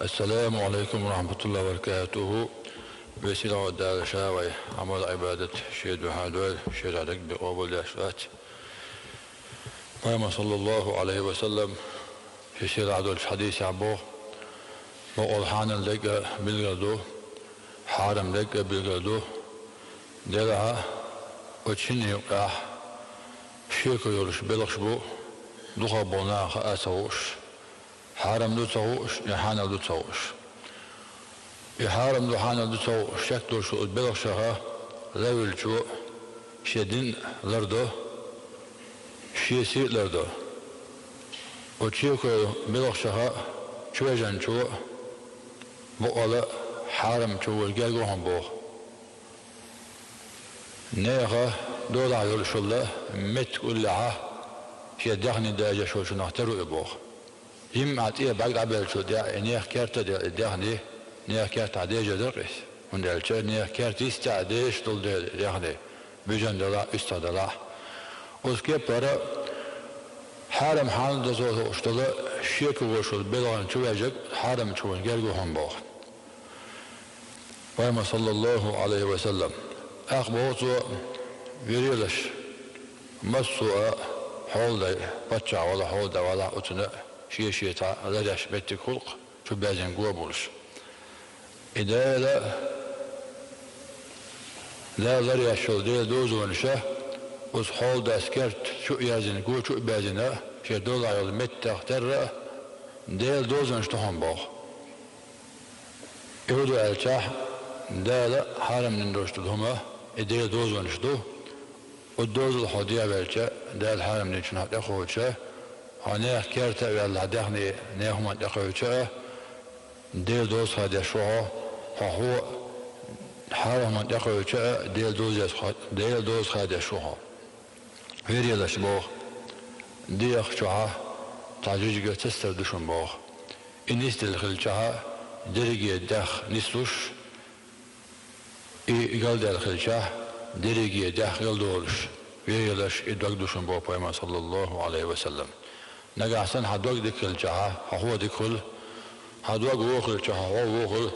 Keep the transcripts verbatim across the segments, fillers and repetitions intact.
Ассаламу Ӏалайкум ва рахьматуллахӀи ва баракатухӀу. Веза-сийлахь Дала ша вай Ӏамал-Ӏибадат шен дуьхьа дойла, шен дерриге къобалдеш лаьцна. Пайхамара, саллаллахӀу Ӏалайхи ва саллам, шен сийлахь долчу хьадисехь боху: «Бакъал хьанал дерг а билггал ду, хьарам дерг а билггал ду. Делахь а оцу шинна юкъахь шеко йолуш белхаш бу, дукхах болу нахана хаа а ца хууш, хьарам ду ца хууш, я хьанал ду ца хууш». И хьарам ду, хьанал ду ца хууш шек долуш долу белхашах ларвеллачо шен дин а лардо, шен сий а лардо. Оцу шеко йолу белхашах чувежанчо бакъал а хьарам чу волчу герга ву хьуна боху. Нехан долахь йолуш йолу меттиг уллехь шен даьхни дажош волчунах тера ву и боху. Жимма а тӀе бӀаьрг дӀабеллачул тӀаьхьа и нехан керта а делла и даьхни, нехан кертахь дежар дара-кх иза, хӀунда аьлча нехан керта йистехь дезаш долу дела и даьхни, буьжанна делахь а, уьстагӀ делахь а. Оцу кепара хьарам, хьанал ду ца хууш долу шеко йолуш йолу белхана чувежарг хьарам чу волчу герга ву хьуна боху. Пайхамара, саллаллахӀу Ӏалайхи ва саллам, тӀаккха боху цо: «Вежарий, массо а хьолдай, паччахь вала, хьолда вала, оцунна шен-шен цхьа ларъеш меттиг хуьлу-кх, чу баьззина го а болуш. И Дала, Дала ларъеш йолу Делан дозанаш, оцу хьолдас керта чу а яздина, го чу а баьззина, шен долахь йолу меттах терра а Делан дозанаш ду хьуна боху». И хӀун ду аьлчахь, Дала хьарам дина долуш долу хӀума, и Делан дозанаш ду. Оцу дозал хьо дехвелча, Дала хьарам динчунах тӀекхочуш, хьо нехан керта а ваьлла, даьхни нехан хӀуманна тӀекхочуш а, Делан доза хадеш ву хьо, хьо хьарам хӀуманна тӀекхочуш а, Делан доза, Делан доза хадеш ву хьо. Вежарий, боху, дегӀах чохь цхьа жижиг цацдар ду шуна боху. И нисделла хилчахь, дерриге дегӀ нислуш, и галдаьлла хилчахь, дерриге дегӀ галдолуш. Вежарий, и дог ду шуна боху Пайхамара, саллаллахӀу Ӏалайхи ва саллам. Нагахь санна хьан дог дика хилчахь, хьан хьо дика хуьлу, хьан дог вон хилчахь, хьан хьо вон хуьлу.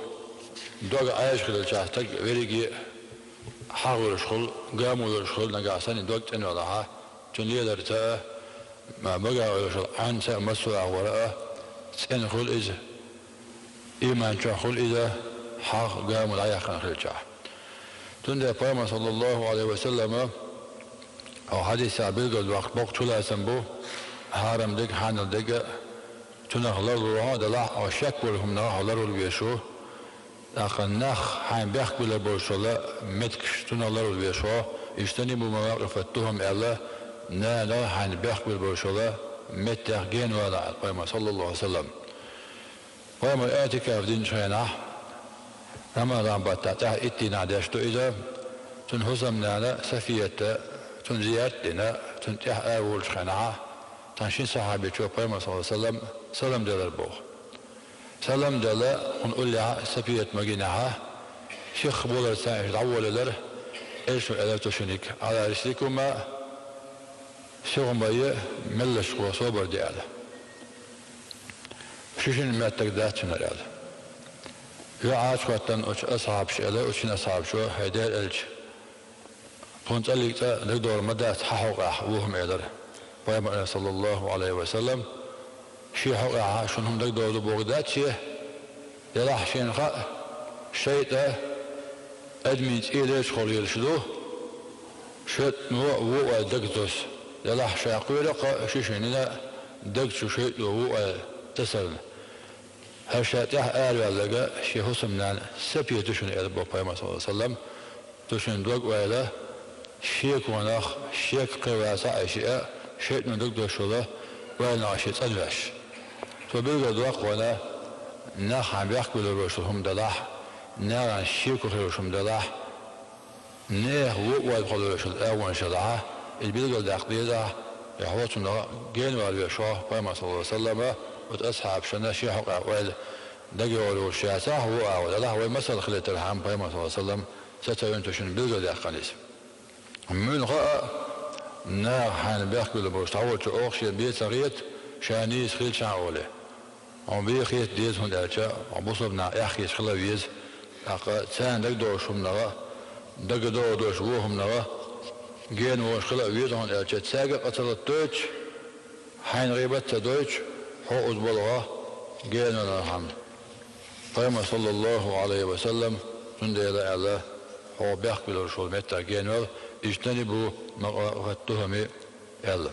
Дог Ӏаьржа хилчахь, стаг верриге хьагӀ йолуш хуьлу, гамо йолуш хуьлу, нагахь санна и дог цӀена велахь, цуьнан леларца а, ма-, бага йолуш йолу Ӏаьнца а, массо а агӀора а цӀена хуьлу иза, ийман чохь хуьлу иза, хьагӀ, гамо дӀаяьккхина хилчахь. Цундела Пайхамара, саллаллахӀу Ӏалайхи ва саллама, хьо хьадисехь билгалдоккху, боккха чулацам бу, хьарам дерг а, хьанал дерг а, цунах ларлур хьо а делахь, хьо шек болу хӀуманах хьо ларвала везаш ву. ТӀаккха нах хьайна бехк билар болуш йолу меттигаш, цунах ларвала везаш ву хьо, «Ижтанибу мавакъифат тухам», аьлла, нана хьайна бехк билар болуш йолу меттех генавала аьлла Пайхамара, саллаллахӀу Ӏалайхи ва саллам. Пайхамара иӀтикаф динчу хенахь, Рамадан баттахь тӀаьхьа итт дийнахь деш ду иза, цуьнан хӀусамнана Сафията цунна зиярат а дина, цунна тӀаьхьа араволучу хенахь, цхьана шина сахьабичо Пайхамара, саллаллахӀу Ӏалайхи ва саллам, салам делира боху. Салам делла, хӀун уллехь а Сафията магийнехь, сихха болар царна иштта дӀаволавелира, элчано элира цу шинниг: «Ӏала рисликума, сихха ма е, меллашка собар де», аьлла. Ши шина меттиг дац цуьнан аьлла. ЙоӀ Ӏачу хӀоттана оцу асхьабаша элира, оцу шина асхьабачо: «ХӀай Делан элча, тхуна цкъа а дагадогӀур ма дац хьан хьокъехь вон хӀума», элира. Пайхамара, саллаллахӀу Ӏалайхи ва саллам: «Шен хьокъехь шуна хӀума дагадогӀур ду бохург дац шен? Делахь шена хаьа, шайтӀа адамийн цӀе лечкъор лелаш ду, шайтӀано вон ойла дага тосу. Делахь ша кхоьру-кх ши шина даг чу шайтӀано вон ойла тасарна». ХӀара ша тӀаьхьа араваьлларг шен хӀусамнана Сафията ду шуна, элира боху Пайхамара, саллаллахӀу Ӏалайхи ва саллам. Цу шиннан дог-ойла шеконах, шеках кхин вацахь а, шиъ а, шайтӀано дагадоссалла, ойла нах шен цӀанвеш. Цо билгалдоккху вайна, нах хьайна бехк билар болуш долу хӀума делахь, нахана шеко хир долуш хӀума делахь, нехан вон ойла кхоллалуш долу агӀонаш елахь, иза билгалдаккха дезахь, и хьо цунах генавала везаш ву хьо, Пайхамара, саллаллахӀу Ӏалайхи ва саллама, оцу асхьабашна шен хьокъехь ойла дагайогӀур йолуш яцахь, вон агӀо делахь, вай масал хилийтархьама, Пайхамара, саллаллахӀу Ӏалайхи ва саллам, сацавина цу шиннан билгалдаьккхина иза. Муьлха а наха хьайна бехк билар болуш дӀаволчо оха шен бен ца хета, ша нийса хилчахьана олий. Хьо бехе хета деза, хӀунда аьлча хьо бусалба нах эхь хеташ хила веза. ТӀаккха царна дагадоагӀаш хӀуманах, дагадоагӀаш дола хӀуманах гена воалаш хила а веза, хӀунда аьлча цаьрга а къа ца латадойтуш, хьайна гӀийбат а ца дойтуш, хьо уза балгӀа гена венна хьама. Пайхамар, саллаллахӀу Ӏалайхи ва саллам, цундела аьлла, хьо бехк биллараш йолча меттах гена вала, «اجتنبوا مقاطع التهم», аьлла.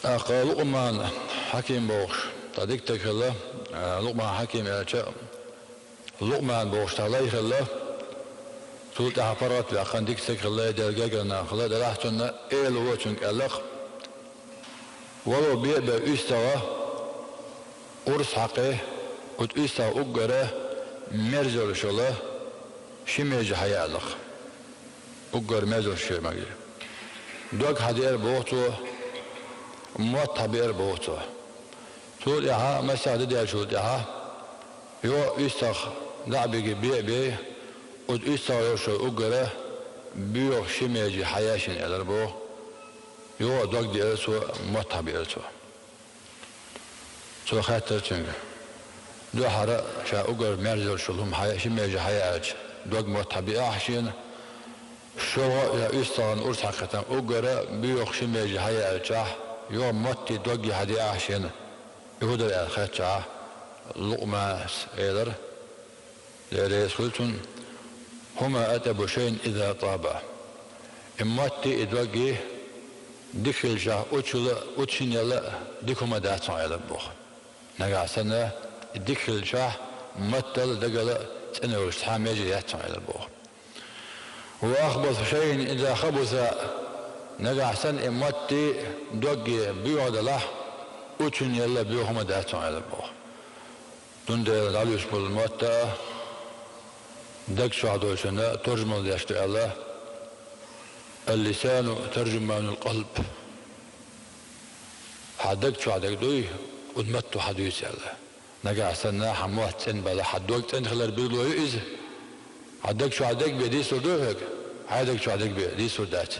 ТӀаккха Лукъман Хьаким бохуш цхьа дика стаг хилла, а, Лукъман Хьаким аьлча, Лукъман бохуш цхьа лай хилла, цул тӀаьхьа паргӀат ваьккхина дика стаг хилла, Дела гергара нах хилла, делахь цунна эла вочунга аьлла-кх: «Вало бе а бе уьстагӀа, урс хьакхе, оцу уьстагӀа уггара мерза йолуш йолу ши меже хьаяа», аьлла-кх. Уггар мерза йолуш ши меже. Дог хьадеара боху цо, мотт хьабеара боху цо. Цул тӀаьхьа, массех де даьллачул тӀаьхьа, йо, уьстагӀа дӀа а бигий, бе а бей, оцу уьстагӀа йолуш йолу уггара боьха ши меже хьаяшна аьлла боху. Йо, дог деара цо, мотт хьабеара цо. Цо хаьттира цуьнга: «Дуьххьара ша уггар мерза йолуш йолу хӀума хьая, ши меже хьаяа аьлча, дог, мотт хьабеахьа шена? ШолгӀа а я уьстагӀан урс хьакхетам уггара боьха ши меже хьаяа аьлчахь, йо, мотти догги хьадеахьа шена?» И хӀун дара аьлла хаьттичахь, Лукъманас элира, Дела реза хуьлда цунна: «هما أطيب شيء إذا طابا». И мотти, и догги дика хилчахь, оцу шина, оцу шиннел а дика хӀума дац хьуна, аьлла боху. Нагахь санна и дика хилчахь, маттал а, дагал а цӀена йолуш цхьа а меже яц хьуна, аьлла боху. «وأخبث شيء إذا خبثا». Нагахь санна и мотти, догги боьха далахь, оцу шиннел а боьха хӀума дац хьуна, аьлла боху. Цундела дӀалуьйш болу мотт а даг чохь долчунна туржамал деш ду аьлла: «اللسان ترجمان القلب». Хьан даг чохь дерг дуй, оцу матто хьан дуьйцу аьлла. Нагахь санна хьан мотт цӀена балахь, хьан дог цӀена хилар билгало ю иза. Хьан даг чохь дерг бен дийцалур ду хьоьга? Хьайн даг чохь дерг бен дийцалур дац.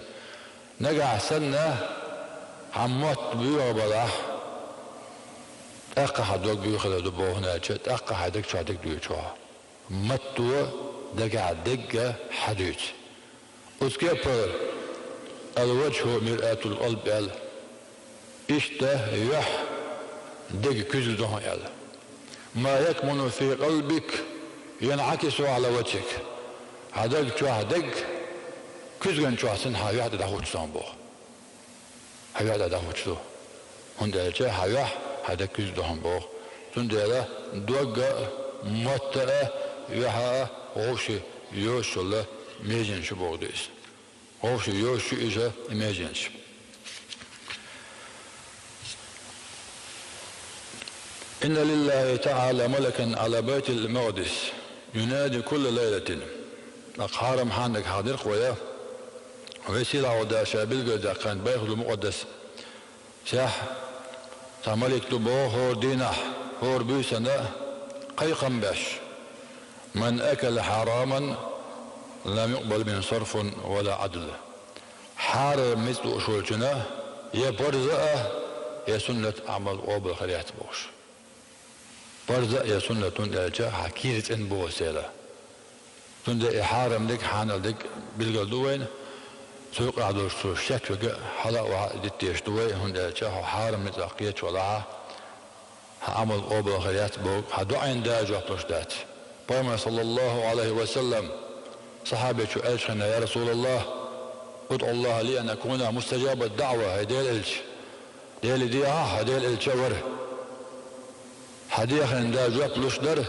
Нагахь санна хьан мотт боьха балахь, тӀаккха хьан дог боьха хилар ду боху, хӀунда аьлча тӀаккха хьайн даг чохь дерг дуьйцу хьо. Матто дагахь дерг а хьан дуьйцу. Оцу кепара: «الوجه مرآة القلب», аьлла. Иштта юьхь деган куьзга ду хьуна аьлла. «ما يكمن في قلبك», ينعكس على وجهك. Хьан даг чохь дерг куьзган чохь санна хьан юьхь тӀе дӀахӀуттуш ду хьуна боху. Хьан юьхь тӀе дӀахӀуттуш ду. ХӀунда аьлча хьан юьхь хьан деган куьзга ду хьуна боху. Цундела дог а, мотт а, юьхь а вовшийн йозуш йолу меженаш ю бохург ду иза. Вовшийн йозуш ю иза, и меженаш. «إن لله تعالى ملكا على بيت المقدس ينادي كل ليلة». ТӀаккха хьарам хьаннаг хьахдира-кх вай, вай сийлахь волу Дала ша билгалдаьккхина Байтул-Мукъаддас. Цехь цхьа малик ду боху хӀора дийнахь, хӀора буьйсанна кхайкхам беш: «من أكل حراما لم يقبل منه صرف ولا عدل». Хьарам ницкъ лууш волчунна я парз а, я суннат а Ӏамал къобал хир яц бохуш. Парз а я суннат, хӀунда аьлча хьан кийра цӀена бу аса аьлла. Цундела и хьарам дерг, хьанал дерг билгал ду вайна. Цу юкъахь долуш цо шек верг а, хьала а, охьа а дита дезаш ду вай, хӀунда аьлча хьо хьарам ницкъах кхеташ валахь, хьан Ӏамал къобал хир яц бохург, хьан доӀина Дала жоп луш дац. Пайхамар, саллаллаху Ӏалайхи ва саллам, сахьабечо аьлча хенахь: «Я Расулаллах, ادع الله لي أن أكون مستجاب الدعوة», хӀай Делан элча, Деле дехьа хьан Делан элча вара. Хьан дехарна Дала жоп луш дара,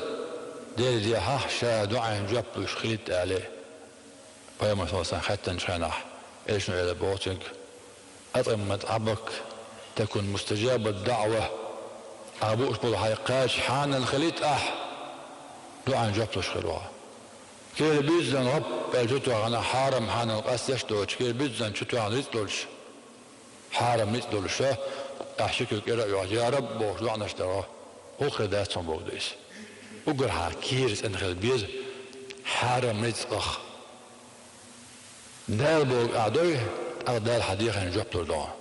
Деле дехьа ша доӀина жоп луш хилийта аьлла. Пайхамар, саллаллаху Ӏалайхи ва саллам, хаьттинчу хенахь, элчано элира боху цуьнга: «أطعم من أطعمك تكن مستجاب الدعوة». Ахь бууш болу хьайн кхача хьанал хилийта ахь, доӀина жоп луш хир ву хьо. Кийра буьззина гӀап аьлла чу тоьхна, хьарам хьанал къастеш а доцуш, кийра буьззина чу тоьхна рицкъ долуш, хьарам ницкъ долуш, ахь ши куьг кӀира а йохуш, «Я Раб» бохуш доӀанаш дара, гӀуллакх хир дац хьуна бохург ду иза. Уггар хьан кийра цӀена хила беза хьарам ницкъах. Дала бохург ахь дой, тӀаккха Дала хьан дехарна жоп лур ду хьуна.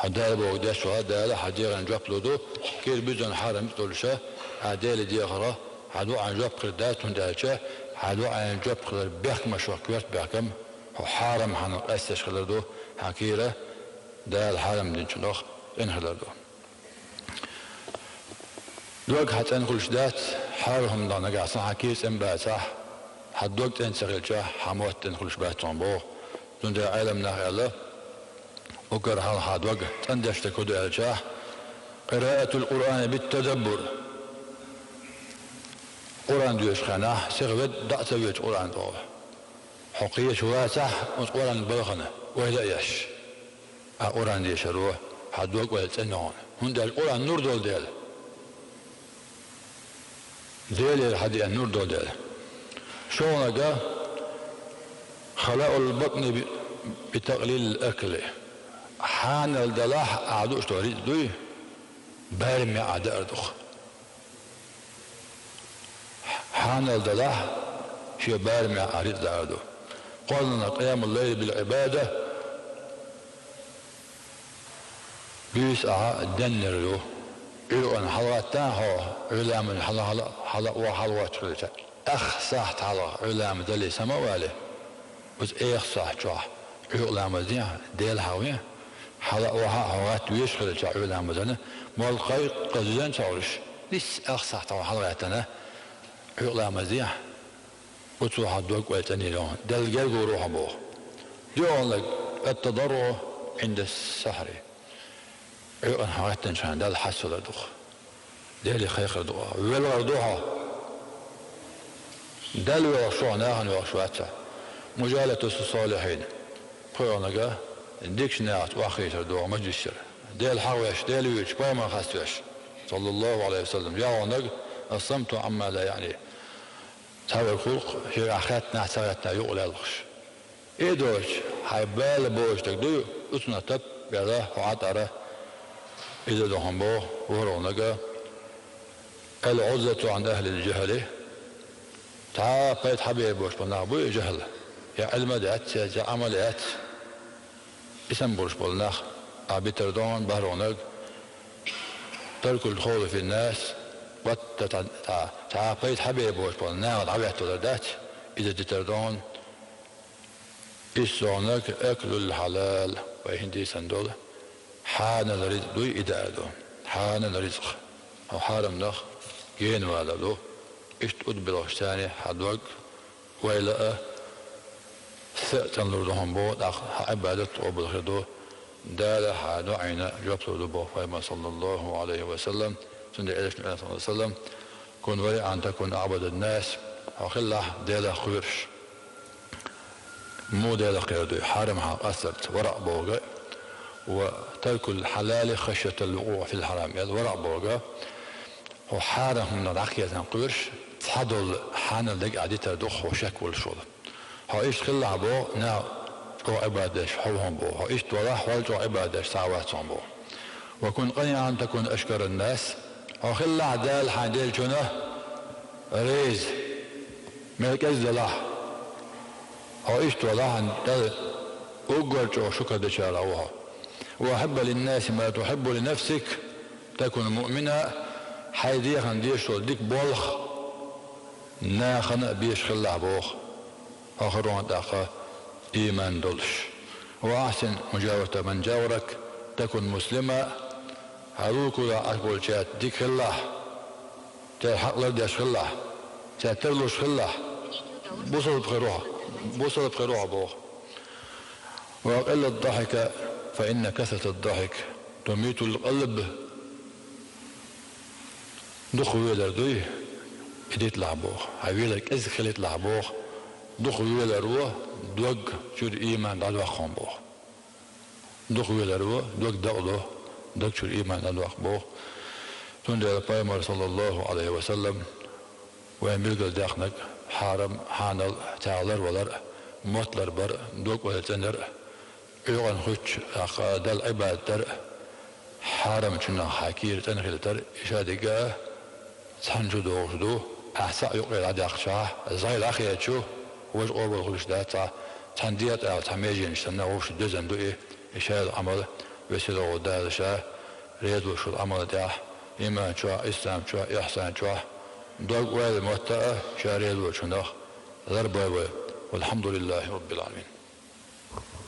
Хьо Дала бохург деш валахь, Дала хьан дегӀан жоп лургда, кхы а буьззина хьарам долуш, ахь Деле дехарх хьан доӀан жоп хир дац, хӀунда аьлча хьан доӀан жоп хилар бехкамашах коьрта бехкам, хьо хьарам хьанал къаьсташ хилар ду, хьан кхера Дала хьарам динчунах цӀена хилар ду. Дог хьан цӀена хуьлуш дац, хьарам хӀума дан нагахь санна хьан кхера цӀена бацахь, хьан дог цӀена ца хилча, хьан мотт цӀена хуьлуш бац цунах боху. Цундела Ӏеламнаха аьлла, уггар хьалха хьан дог цӀандеш дерг хӀун ду аьлча, قراءة القرآن بالتدبر. Къуръан доьшучу хенахь, сиха ведда а ца воьдуш Къуръан тӀехула. Хьо кхеташ вацахь, оцу Къуръанан балхана ойла а еш. Ахь Къуръан дешаро хьан дог ойла цӀена ю хьуна, хӀунда аьлча Къуръан нур долу дела. Делера хьан деана нур долу дела. ШолгӀаниг, خلاء البطن بتقليل الأكل. Хьанал далахь ахь дууш долу рицкъ дуй, бараме ахь даар ду-кх. Хьанал далахь шен бараме ахь рицкъ даар ду. КхоалгӀаниг, قيام الليل بالعبادة. Буьйса ахь денна ду. Ӏуьйкъана хьалагӀатта хьо, Ӏуьйламаза хьала, хьала, хьала, охьа хьалагӀоттуш хилча, ах сахьт хьалха Ӏуьйламаз дале сама а вале, оцу эх сахьт чохь Ӏуьйкъа ламаз дехьа, Дела хьахаве, хьала охьа а хьо гӀатта везаш хилча Ӏуьйламазана, молла кхайкхаза зен ца Ӏуьллуш, нийсса ах сахьт хьалха хьалагӀаьттина Ӏуьйкъа ламаз дехьа. Оцо хьан дог ойла цӀанийр ю хьуна, Далла гергарло хьо боху. ДоьалгӀаниг, التضرع عند السحر. Ӏуьйкъана хьо гӀеттинчу хенахь Далла хьасталар ду-кх. Деле кхайкхар ду хьо, велхар ду хьо. Далла воьлхуш ву хьо, нахана воьлхуш вац хьо. مجالسة الصالحين. ПхоьалгӀаниг, дикачу нахаца охьахийтар ду хьо, мажлис яр. Дела хьахавеш, Дела вуьйцуш, пайхамар хаставеш, صلى الله عليه وسلم. ЙоьалгӀаниг, الصمت عما لا يعنيك. Цхьаверг хуьлу-кх, шегахь хеттанехь а, ца хеттанехь а юкъалаьлларш. И доцуш, хьайн бала боцуш дерг дуй, оцунах тап а баьлла хьо Ӏа тӀера. Иза ду хьуна боху, ворхӀалгӀаниг, العزلة عن أهل الجهل. Цхьа а пайда хьабер боцуш болу нах буй и жахӀал, я Ӏилма а дац, я, я Ӏамал а яц. И санна болуш болу нах ахь битар ду хьуна, бархӀалгӀаниг, ترك الخوض في الناس, батта цхьа, цхьа, цхьа а пайда хьабер боцуш болу нахана дӀахӀоттавалар дац, иза дитар ду хьуна. ИссалгӀаниг, أكل الحلال, вай хӀинца дийцина долу, хьанал рицкъ дуй и даар ду. Хьанал рицкъ. Хьо хьарамнах гена валар ду. Иштта тӀуд белхаш царна хьан дог ойла а, са а цӀанлур ду хьуна боху, тӀаккха хьан Ӏибадат къобал хир ду, Дала хьан доӀина жоп лур ду боху пайхамар, صلى الله عليه وسلم. Цундела элчано аьлла, صلى الله عليه وسلم: كن ورعا تكن أعبد الناس. Хьо хилалахь Делах кхоьруш. Муха Делах кхер дуй? Хьарам хьан къастарца, ورع бохург. وترك الحلال خشية الوقوع في الحرام. Ял ورع бохург, хьо хьарам хӀуманах дӀакхетам кхоьруш, цхьадолу хьанал дерг ахь дитар ду хьо шек волуш волу. Хьо иштта хилалахь боху, наха чӀогӀа Ӏибадат деш хьо ву хьуна боху. Хьо иштта валахь, хьол чӀогӀа Ӏибадат деш цхьа а вац хьуна боху. وكن قنوعا تكن أشكر الناس. Хьо хилалахь Дала хьайн деллачунна реза, мел кӀезиг делахь. Хьо иштта валахь, Далла уггар чӀогӀа шукар дечарах ву хьо. وأحب للناس ما تحب لنفسك تكن مؤمنا. Хьайн дегӀана дезаш долу дика болх нахана а безаш хилалахь боху. Хьо хир ву хьуна тӀаккха ийман долуш. وأحسن مجاورة من جاورك تكن مسلما. Хьан вукхула Ӏаш болчаьрца дика хилалахь, церан хьакъ лардеш хилалахь, цаьрца тарлуш хилалахь, бусалба хир ву хьо, бусалба хир ву хьо боху. وأقل الضحك فإن كثرة الضحك تميت القلب. Дукха велар дуй, и диталахь боху. Хьан велар кӀезиг хилийталахь боху. Дукха веларо дог чуьра ийман дӀадоккху хьуна боху. Дукха веларо дог дакъадо, дог чуьра ийман дӀадоккху боху. Цундела пайхамар, صلى الله عليه وسلم, вайн билгалдаьккхинарг хьарам, хьанал, царах ларвалар а, мотт ларбар а, дог ойла цӀенар а, Ӏуьйкъана хуьттуш, тӀаккха Далла Ӏибадат дар а, хьарамчунах хьайн кийра цӀена хила тар а, и шадерг а цхьаьна чу догӀуш ду. Ахь цхьаъ юкъе дӀадаьккхичахь, зӀе дӀахецча, важа къобал хуьлуш дац цхьа, цхьана дегӀа тӀехь цхьа меженаш санна вовшах доьзна ду и, и шадолу Ӏамал. Веза-Сийлахь волчу Дала Ша реза волуш волу Ӏамал тӀехь, иман чохь, ислам чохь, ихсан чохь, дог-ойла, мотт а Ша реза волчунах ларбойла вай. Валхьамдулиллахьи Роббил Ӏаламин.